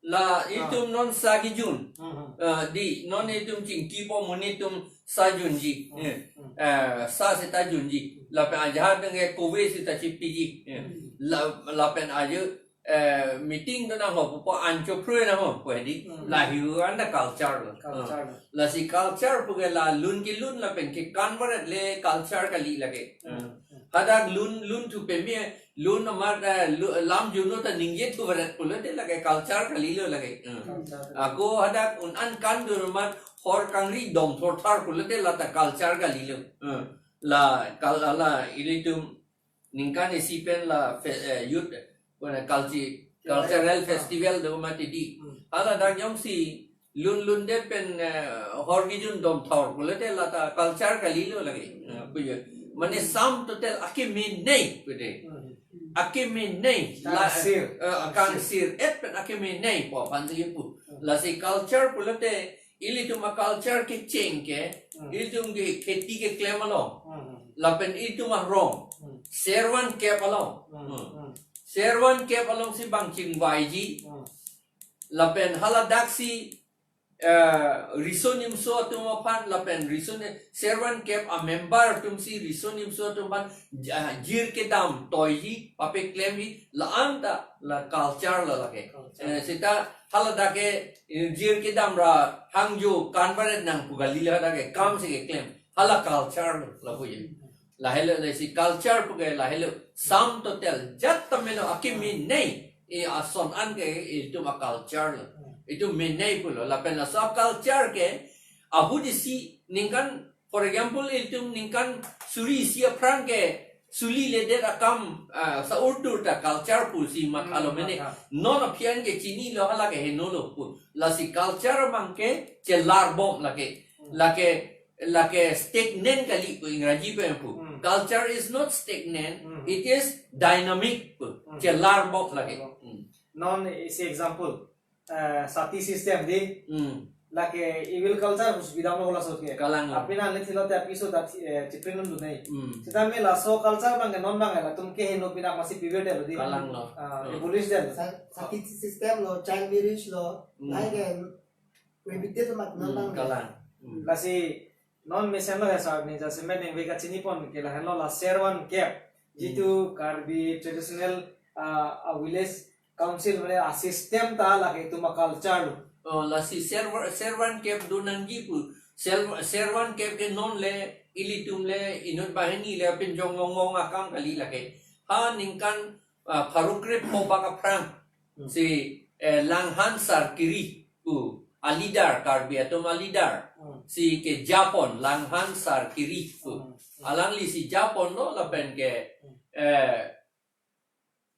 La Ah. itum non sa kejun. Hmm, hmm. Eh, dei, non itum chingkipo amonit atum sa junji. Hmm, Eh, hmm. eh, sa seta junji. Lapen ajahak nang ke kove seta chipiji. Eh. Hmm. La, lapen ajo, eh, meeting do nangho pupo, ancho phrui nangho pu dei. Hmm. La hiu anda culture lo. Culture lo. Lasi culture puke la lun kelun lapen kekan varet le culture kali lake. Hmm. Hmm. Hadak lun, lun thu peme, lun amat, eh, lu-, lam juno ta ningje thu varet pulote lake culture kalilo lake. Hmm. Culture. Ako hadak un an kan dun amat hor kangri dom thorthar pulote la ta culture kalilo. Hmm. La kal-, la ilitum ningkan isi pen la fe-, eh, youth, eh, kona culti-, cultural festival do mati dei. Hmm. Haladak jongsi lun lundet pen, eh, hor kejun dom thor pulote la ta culture kalilo lake. Eh, puyo. Mane sum total akeme nei pulote. Hmm. Akeme nei. La, Kangsir. eh, kangsir et pen akeme nei pu aphan si pu. Hmm. Lasi culture pulote ilitum a-culture kecheng ke, Hmm. ilitum ke kheti keklem along. Hmm. Lapen ilitum arong. Hmm. Servan kep along. Hmm. Hmm. Hmm. Servan kep alongsi bang chingvaiji. Hmm. Lapen haladak si, eh, riso nimso atum aphan, lapen riso ni-, servan kep a-member atum si riso nimso atum aphan, ja-, jir kedam toiji, papeklemji, la-an ta la culture lo lake. Culture. Eh, seta haladak ke, eh, jir kedam ra hangjo kan varet nang pu kalilo, hadak ke kam si keklem. Hala culture lo, lapu ye. Lahelo lasi culture puke lahelo sum total jat ta melo akeme nei. E ason an ke itum a-culture lo. Itum me nei pulo. Lapen laso culture ke ahut isi ningkan, for example, itum ningkan suri isi aphrang ke suli ledet akam, ah, sa urdur ta culture pusi mathalo Hmm, mene. matha. Non aphi an ke chinilo, hala ke henolo pu. Lasi culture abang ke chelar bom lake. Hmm. Lake, lake stagnant kali pu Ingraji pen pu. Hmm. Culture is not stagnant, Hmm. it is dynamic pu. Hmm. Chelar bom lake. Hmm. Hmm. Non isi example, eh, sati system dei. Hmm. Lake evil culture pusi pidamlo halaso ke. Kalang lo. Aphi nangli thilo te apiso ta, eh, chiprin dun nei. Hmm. Sitame laso culture abang ke non abang latum ke heno pinak masi piver detlo dei. Kalang lo. Ah, Hmm. abolish detlo. Sa-, sati system lo, child marriage lo, Hmm. like, eh, prohibited mat non Hmm, abang. kalang. Hmm. Lasi non mesenlo he sir, ne jasemet ningve kachinipon ke lahenlo la Servan kep. Jitu Hmm. Karbi traditional, ah, ah, village council mane a-system ta lake itum a-culture lo. Oh, lasi serva-, servan kep do nangji pu. Serv-, servan kep ke non le, ilitum le, inut banghini le, pinjong wong wong akam kali lake. Ha ningkan, ah, pharo krepho bak aphrang. Hmm. Si, eh, Langhan Sarkiri pu a-leader, Karbi atum a-leader. Hmm. Si kejapon, Langhan Sarkiri pu. Hmm. Hmm. Alangli si japonlo lapen ke, Hmm. eh,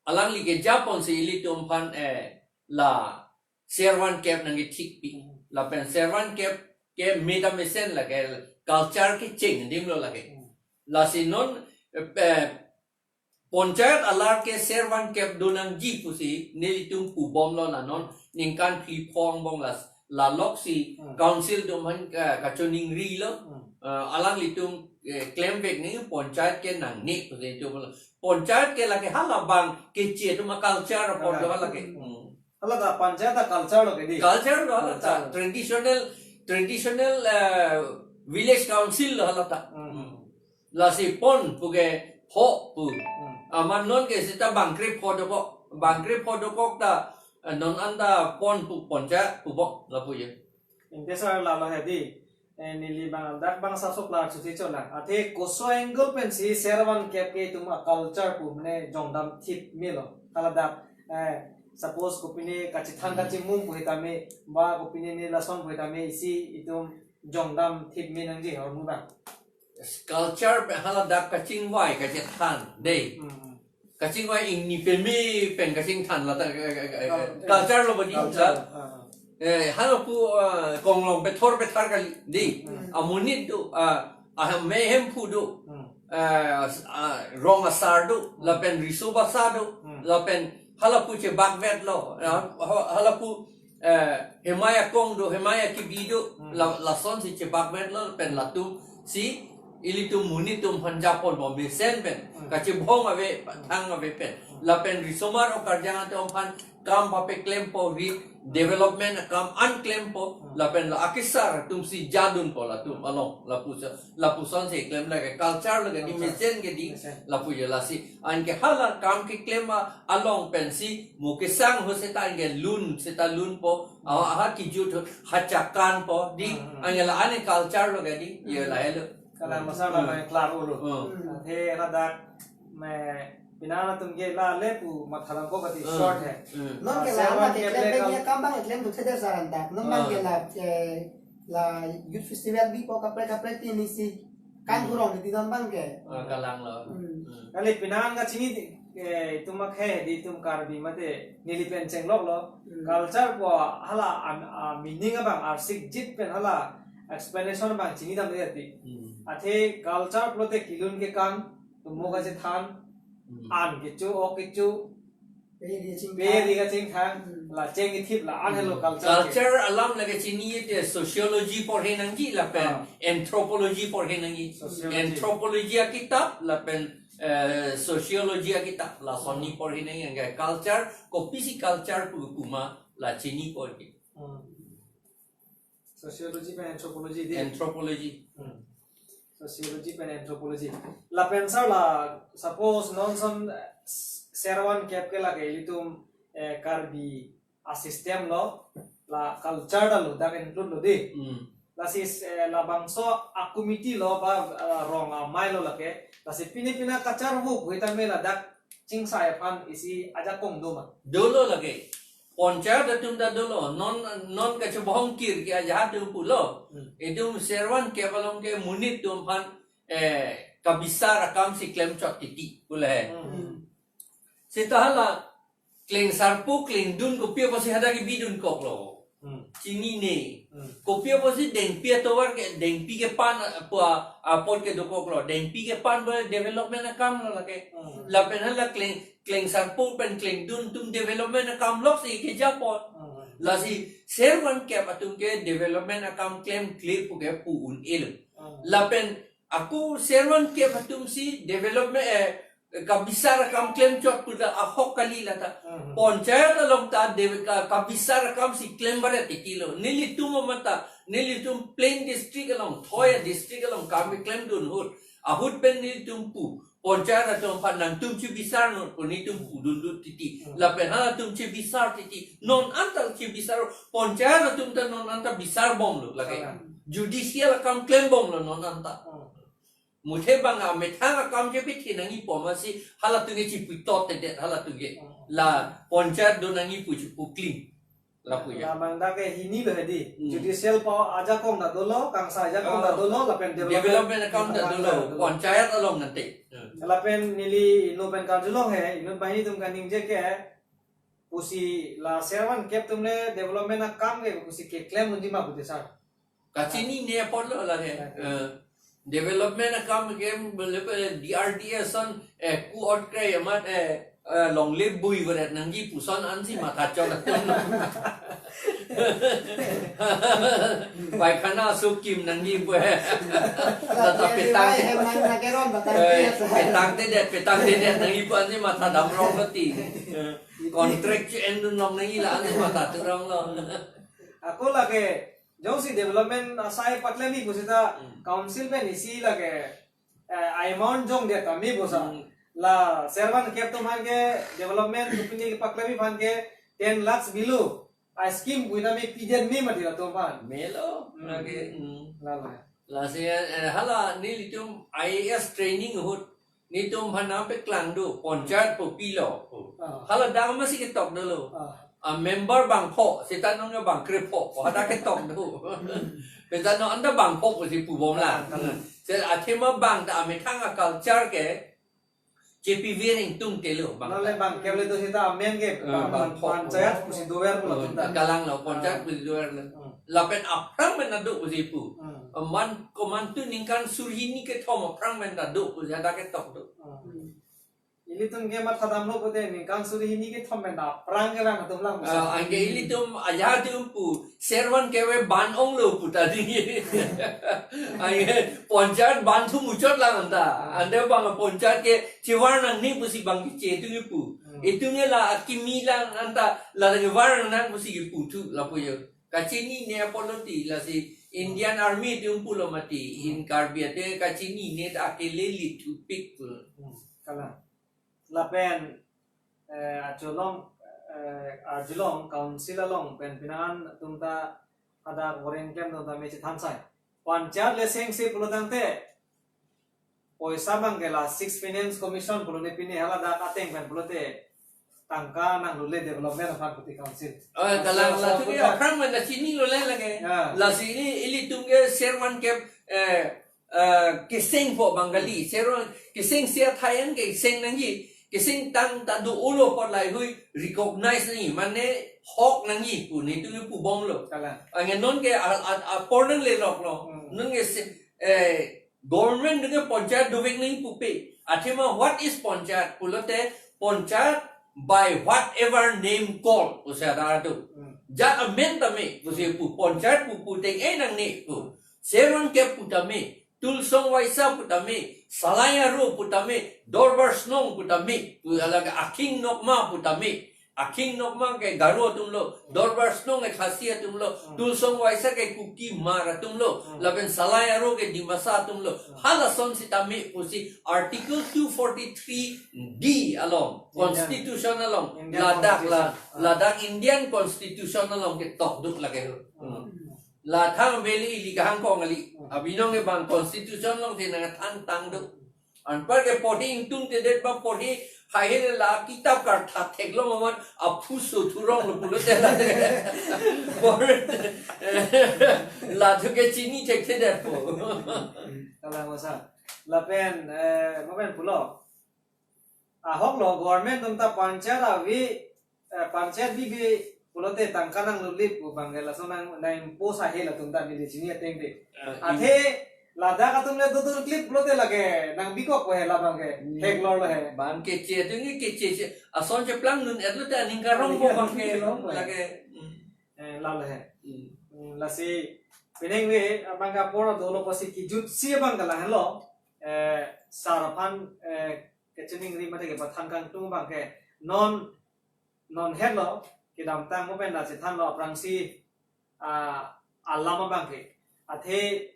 alangli kejapon si ilitum aphan, eh, la servan kep nangkethikpi. Hmm. Lapen servan kep ke meta mesen lake culture kecheng adim lo lake. Hmm. Lasi non, eh, eh, panchayat alar ke servan kep do nangji pusi nelitum pubomlo la non ningkan phli pho angbong la, la lok si Hmm. council atum aphan, eh, kachoningrilo. Hmm. Eh, alanglitum, eh, klemvek nangji panchayat ke nangne pusi itum lo. Panchayat ke lake halabang keche atum a-culture apot lo Hala. halake. Hmm. Hala ta panchayat ta culture lo ke dei. Culture lo, hala ta Culture lo. traditional, traditional, eh, Village council lo hala ta. Hmm. Lasi pon puke pho pu. Hmm. Amat non ke seta bangkre pho dokok. Bangkre pho dokok ta, eh, non anta pon pu poncha pu bok lapu ye. Ante sir, lalo hedi. Eh, neli bang dak bang sasok la chuti chona. Athe koso angle pensi Ser Van Kep ke itum a culture pu mane jongdam thip melo. Hala dak, eh, suppose kopine kachethan kachimum pu hitame, ba kopine ne lason pu hitame isi itum jongdam thip me nangji hormu bang. Culture pen hala dak kachingvai kachethan dei. Hmm. Kachingvai ingni peme pen kachingthan la ta, eh, eh, eh, eh, Oh, eh. Culture lo bani Culture. la. Ah, ah. Eh, hala pu, ah, konglong pethor pethar kali dei. Hmm. Amonit do, ah, ah, me Hemphu do. Hmm. Eh, as-, ah, rong asar do, Hmm. lapen riso basa do, Hmm. lapen hala pu chebakvet lo, ya, ha-, hala pu, eh, Hemai Akong do, Hemai Akibi do, Hmm. la, lasonsi chebakvet lo, pen latum si ilitum monit atum aphan japon bom mesen pen, Hmm. kachebong ave, thang ave pen, Hmm. lapen risomar o karjang atum aphan kam papeklempo, ri development akam an klempo, Hmm. lapen la akesar atum si jadunpo latum along, lapuson, lapusonsi klem lake culture lake di Culture. mesen ke di, Mesen. lapu ye lasi. Anke hala kam keklem a-, along pensi mo kesang ho seta anke lun seta lunpo, ah, ha kijut ho, ha chakanpo, di, Hmm, hmm. anke la ane culture lo ke di, ye Hmm. la helo. Kalang masa la Hmm. main klar ulo. Hmm. Hmm. Athe ladak me pinang atum ke la le pu matha lang ko kati Hmm. short hai. Hmm. Non ke Ah, la Ser Van ma ke Kep klem le bang kal- ye kam bang klem tu thede saran tak. Non bang Ah. ke la, eh, la youth festival bipo kaprek kaprek ti nisi kan Hmm. kurong di non bang ke. Ah, kalang lo. Hmm. Hmm. Kali pinang kachini di, eh, itum akhei di itum Karbi mate neli pen chenglok lo. Hmm. Culture pu hala am-, ah, meaning abang arsik jit pen hala explanation abang chinidam de ati. Hmm. Athe culture pulote kelun kekan, tumo kachethan, Hmm. an kecho, ok kecho, Pe ri kachingthang. pe ri kachingthang, Hmm. la cheng kethip la an helo Hmm. culture ke. Culture alam lake chini te sociology porhe nangji lapen Ah. anthropology porhe nangji. Sociology. Anthropology akitap lapen, eh, sociology akitap lason ni Hmm. porhe nangji, anke culture, kopisi culture pu kuma la chini porhe. Hmm. Sociology pen anthropology de. Anthropology. Hmm. Sociology pen anthropology. Lapen sir la, suppose non son, eh, Ser Van Kep ke lake ilitum, eh, Karbi a-system lo, la culture ta lo, dak include lo de. Hmm. Lasi, eh, labangso a-committee lo ba, eh, rong amei lo lake. Lasi pine pine kacharvo pu hitame ladak chingsai aphan isi ajakong do ma? Dolo lake. Panchayat atum ta dolo, non, non kachebohong kir ke ajahak atum pulo. Hmm. Itum Ser Van Kep along ke monit atum aphan, eh, kabisar akam si klemchot titi pule. Hmm. Seta hala klengsarpo klengdun kopi apotsi hadak kebidunkoklo. Hmm. Chinine. Hmm. Kopi apotsi dengpi atovar ke, dengpi kepan, ah, pu a-, apot kedokoklo. Dengpi kepan bole development akam lo lake. Hmm. Lapen hala kleng, klengsarpo pen klengdun atum development akam loksi kejapon. Hmm. Lasi Ser Van Kep atum ke development akam klemkle pu ke pu un-elo. Hmm. Lapen ako Ser Van Kep atum si development, eh, kabisar akam klemchot pu ta ahok kali lata. Hmm. Panchayat along ta de ka, kabisar akam si klem baret titi lo. Nelitum amata, nelitum plain district along, thoi a-district along kam keklemdun ahut. Ahut pen nelitum pu. Panchayat atum aphan nangtum chebisar non pu nelitum pudun dut titi. Hmm. Lapen halatum chebisar titi. Non anta chebisar, panchayat atum ta non anta bisar bomlo lake. Hmm. Judicial akam klem bomlo non anta. Hmm. Muthe bang amethang akam chepi thi nangji pu amatsi halatum ke chiputot tedet halatum ke. Hmm. La panchayat do nangji pu chipuklim. Lapu ya. Labang dak ke hini lo hedi. Hmm. Judicial power ajakong ta dolo, kangsai ajakong ta Oh. dolo, lapen Development account ta dolo. Panchayat along nante. Hmm. Lapen neli inut pen karjulong he, inut banghini atum kaningje ke, pusi la Ser Van Kep atum le development akam ke pusi keklem unji ma pute sir. Kachinine apotlo lake. Lake. Eh, development akam ke bole bole D R D A ason, eh, ku ot kre amat, eh, eh, longle bui beret nangji puson ansi matha chot atum. Paikhana sukim nangji pu he. Lata petang. Hem nang nakeron batang Eh, dia. Petang tedet, petang tedet nangji pu ansi matha damrong mati. Eh, contract chu endun long nangji la ansi matha turong lo. Ako lake Jongsi development asai paklemi pusita Hmm. council pen isi lake, eh, amount jongdet tame pusa. Hmm. La servan kep atum aphan ke development pini paklemi aphan ke ten lakhs below a scheme pu tame pidet me mati latum aphan. Melo, Hmm. lake, hmm. Lalo. Lasi, eh, hala nelitum I A S training ahut, netum aphan nangpeklang do, panchayat pu pilo. Ah. Hala dak masi ketok dolo. Ah. A member bangpho, seta nonke bang krepho, hadak ketok do. Seta non anta bangpho pusi pubom lang. Ah, kalang. Se athema bang ta amethang a culture ke, chepi viring tung telo bang. Nonle bang kep le do seta amen ke Eh, bang, bang bangpho. Panchayat pusi dover pulo Eh, tum ta. Kalang lo, panchayat Ah. pusi dover lo. Hmm. Lapen aphrang pen ta do pusi pu. Hmm. Aman komantu ningkan suri hini kethom aphrang pen ta do pusi hadak ketok do. Hmm. Ilitum ke mathadamlo pute ningkan suri hini kethom pen ta aphrang ke bang atum lang. Ah, anke ilitum ajahak atum pu servan keve ban onglo pu ta di. Anke panchayat ban thu muchot lang anta. Ante bang panchayat ke chevar nangne pusi bang keche atum pu. Hmm. Itum ke la akimi lang anta la kevar nang pusi kepu thu lapu yo. Kachinine apotlo ti, lasi Indian Army atum pulo mati, in Karbi ate kachinine ta akele lithupik pu. Hmm, kalang. Lapen, eh, arjulong, eh, arjulong council along pen pinangan atum ta pada foreign camp atum ta me chethan sai. Panchayat le sengse pulo tangte, poisa abang ke la Sixth Finance Commission pulote pine hala dak ateng pen pulote tangka nanglule development aphan puti council. Oh, kalang Laso la tu ke puta aphrang pen ta chinilo le lake. Ya. Lasi ili, ilitum ke servan kep, eh, eh, keseng pho Bengali, servan keseng sia thayan keseng nangji, keseng tang ta do ulo apot laheihui recognize nangji, mane hok nangji pu netum ke pubomlo. Kalang. Anke non ke a, a, apor nangle loklo. Hmm. Non ke se, eh, government ke panchayat dovek nangji pupe. Athema what is panchayat pulote panchayat by whatever name call pusi ada do. Hmm. Jat amen tame pusi pu panchayat pu puteng e nangne pu. Servan kep pu tame, tulsong waisa pu tame, salai aro pu tame, dorbar snong pu tame, pu alage akhing nokma pu tame. Akhing nokma ke Garo atumlo, dorbar snong ke Khasi atumlo, Hmm. tulsong waisa ke Kuki Hmar atumlo, Hmm. lapen salai aro ke Dimasa atumlo. Hmm. Halason sitame pusi Article two forty-three D along, Indian, Constitution along, Indian ladak la, Constitution. Ah. ladak Indian Constitution along ketok duk lake ho. Hmm. Hmm. La thang veli ili kahang kong ali. Hmm. Abinong ke bang Constitution along si nangthan tangduk. Anpar ke porhi ingtungtedet ba porhi haihe la kitap kartha theklong amat aphu so thurong lo pulote la. Por-, la thu ke chini thekthedet po. Kalang masa. Lapen, eh, mopen pulo. Ahok lo government atum ta panchayat avi, eh, panchayat bibi pulote tangka nanglulip pu abang ke laso nang, nang impose ahe latum ta neli chini ateng de. Eh, Athe ladak atum le dodun klip pulote lake nangbikok po he labang ke. Hmm. Theklor lo he. Bang keche atum ke keche che. Ason cheplang dun-et lote aning karong po bang ke. Aning karong po he. Lake. Hmm. Eh, lalo he. Hmm. Hmm, lasi penang ve abang ke apor dolo pusi kejutsi abang ke lahenlo. Eh, sar aphan, eh, kachiningri mate kepathan kangtung abang ke non, non hetlo kedamtang mopen ta chethanlo aphrangsi, ah, alam abang ke. Athe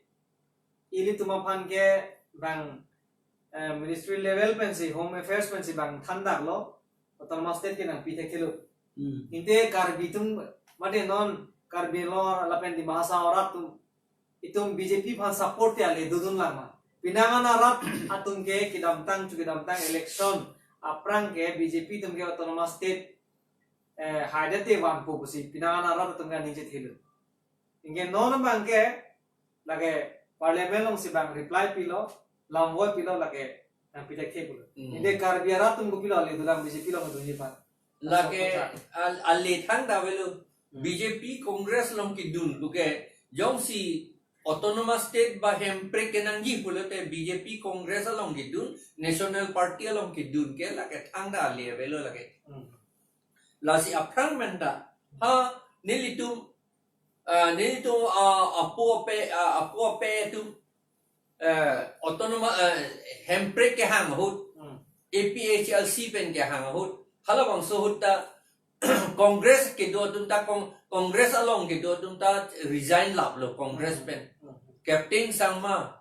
ilitum aphan ke bang, eh, ministry level pensi, Home Affairs pensi bang thandaklo, Autonomous State ke nangpi thekthelo. Hmm. Inte Karbi atum mate non Karbi Anglong lapen Dima Hasao arat atum itum B J P aphan support te ale dodun lang ma. Pinangan arat atum ke kedamtang chu kedamtang election aphrang ke B J P atum ke Autonomous State, eh, haidet te vanpo pusi pinangan arat atum ke aning chethelo. Anke non abang ke lake Parliament alongsi bang reply pilo, lamvoi pilo lake nangpi thekthe pulo. Hmm. Ante Karbi arat atum kopilo ale dolang B J P along dunji aphan. Lake Asok kota. Al-, ale thangta avelo. Hmm. B J P Congress along kedun puke jongsi Autonomous State ba hemprek kenangji pulote B J P Congress along kedun, National Party along kedun ke lake thangta ale avelo lake. Hmm. Lasi aphrang pen ta, ha, nelitum, ah, nelitum, ah, apo ape, ah, apo ape atum, eh, Autonomous, eh, hemprek kehang ahut, Hmm. A P H L C pen kehang ahut, halabangso ahut ta Congress kedo atum ta Cong-, Congress along kedo atum ta resign laplo Congress pen. Captain Sangma,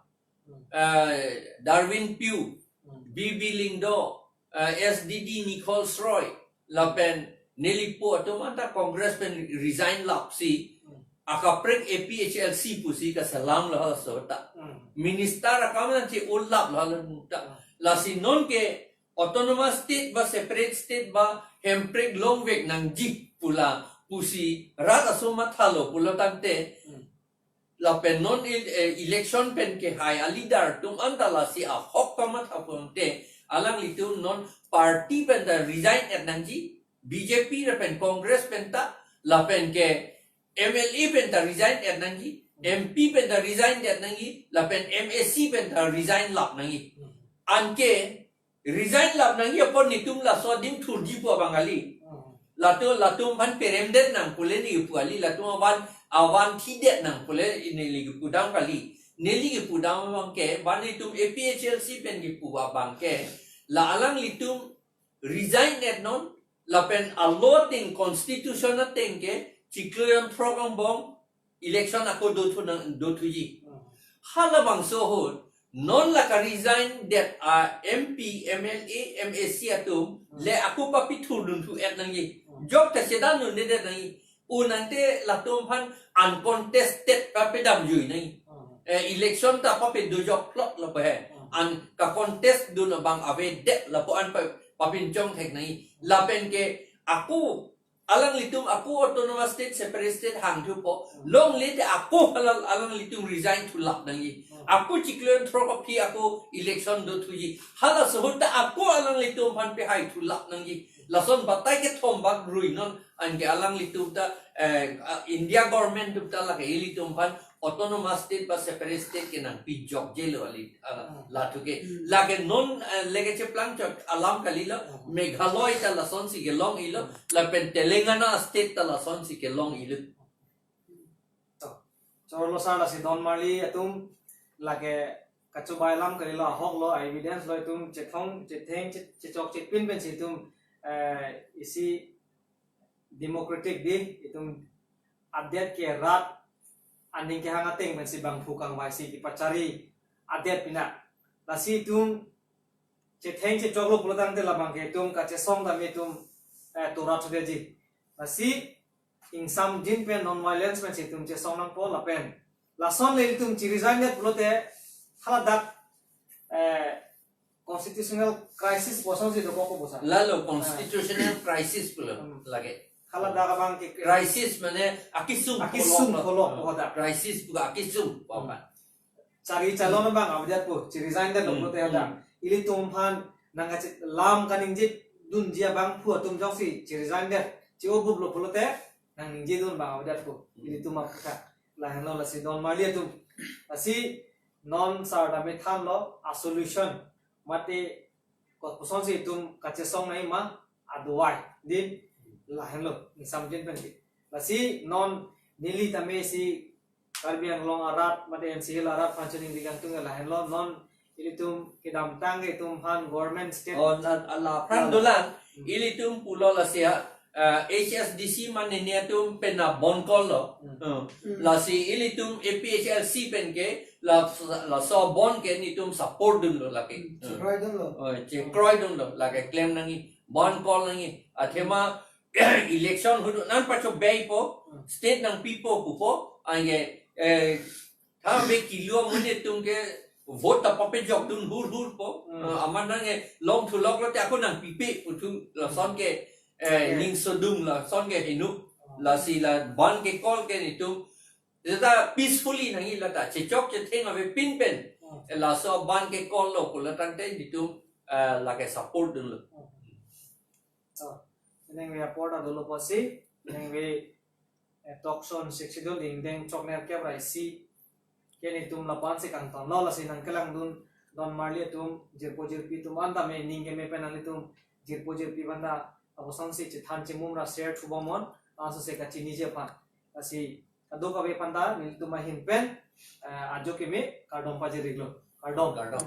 eh, Darwin Piew, B B Lyngdoh, eh, S D D Nicholls Roy, lapen nelipo atum anta Congress pen resign lapsi, akaprek A P H L C pusi kaselam lo halaso ta. Minister akam nangche-o laplo halaso ta. Lasi non ke autonomous state ba separate state ba Hemprek longvek nangji pu la pusi rat aso mathalo pulo tangte, lapen non il-, eh, election pen kehai a-leader atum anta lasi ahok kamatha pulote, alanglitum non party pen ta resign et nangji, B J P lapen Congress pen ta, lapen ke M L A pen ta resign et nangji, M P pen ta resign et nangji, lapen M A C pen ta resign lap nangji. Anke resign lap nangji apot netum laso adim thurji pu abang kali. Latum, latum aphan peremdet nang pule neli kipu kali, latum avan, avan thidet nang pule neli kipudam kali. Neli kipudam abang ke, ba netum A P H L C pen kipu abang ke, la alanglitum resign et non, lapen a-law ateng, constitution ateng ke chiklo jon throk angbong election ako dothu nang, dothuji. Halabangso ahut non la ka-resign det a-M P, M L A, M A C atum le ako papithurdun thu et nangji. Jok ta chedan dunde det nangji. Unangte latum aphan uncontested papedamjui nangji. Eh, election ta papedo jokplot lo pa he. An ka-contest dun abang avedet lapu an pa, papinchong thek nangji. Lapen ke ako alanglitum ako autonomous state, separate state hangthupo. Longle te ako halal alanglitum resign thulap nangji. Ako chiklo jon throk aphi ako election dothuji. Halaso ahut ta ako alanglitum aphan pehai thulap nangji. Lason batai kethom bak rui non anke alanglitum ta, eh, a-, India government atum ta lake ilitum aphan autonomous state ba separate state ke nangpijokjelo ali, ah, lathu ke. Lake non, eh, lake cheplang chot alam kalilo, Meghalaya ta lasonsi kelong-ilo, lapen Telangana state ta lasonsi kelong-ilo. To, chorlo sar lasi don marli atum lake kachobai alam kalilo, ahoklo, evidence lo, itum chethong, chetheng, che-, chechok chepin pensi itum, eh, isi democratic di, itum adet ke rat aning kehang ateng pensi bangphu kangvaisi kipachari adet pina. Lasi itum chetheng chechoklo pulo tangte labang ke itum kachesong tame itum, eh, tora chudeji. Lasi ingsamjin pen non-violence pensi itum chesong nangpo lapen lason le itum chi-resign det pulote haladak, eh, constitutional crisis pu asonsi dokok ko bosa. Lalo constitutional crisis pulo lake. Haladak abang ke crisis mane akisung akisung kolok lo. Kolok, oh, dak. Crisis pu akisung, apa? Chari chalon abang avedet po, chi-resign detlo pulote hadak. Ilitum aphan nangkachelam kaningje dunji abangphu atum jongsi chi-resign det, chi-o buplo pulote nangningje dun abang avedet po. Ilitum aphan lahenlo lasi don marli atum. Lasi non sar tame thanlo a-solution mate ko-, kosonsi itum kachesong nangji ma aduai din lahenlo ingsamjin pen ke. Lasi non neli tame si Karbi Anglong arat mate N C Hills arat aphan choningri kangtung lahenlo, non ilitum kedamtang ke itum aphan government state. Oh, na, ala aphrang dolang, ilitum pulo lasi ha, eh, H S D C mane ne atum pena bon call lo. Hmm. Lasi ilitum A P H L C pen ke la, laso bon ke netum support dunlo lake. Hmm. Chekroi dunlo. Oh, chekroi dunlo lake, klem nangji, bon call nangji. Athema election ahut non pachobei po, state nangpipo pupo, anke, eh, tha be kilo amonit atum ke vote ta papejok dun hur hur po. Hmm. Eh, amat nang, eh, longthulok lote ako nangpipe puthu lason ke, eh, ning sodung lason ke hinu. Hmm. Lasi la bon ke call ke netum jeta peacefully nangji lata chechok chetheng avepin pen. Hmm. Eh, laso bon ke call lo pulo tangte netum, eh, lake support dunlo. Hmm. To, inengve apor ta dolo pusi, inengve, eh, talk show Sixth Schedule ingdeng choknerkep ra isi ke netum lapu-ansi kangtonlo, lasi nangkelangdun don marli atum, jirpo jirpi atum anta me ning keme pen nanglitum jirpo jirpi aphanta apusonsi chethan chemum ra share thubomnon, laso se kachiniji aphan. Lasi kadokave aphanta nelitum ahin pen, eh, ajo keme kardom pajir-iklo. Kardom. Kardom.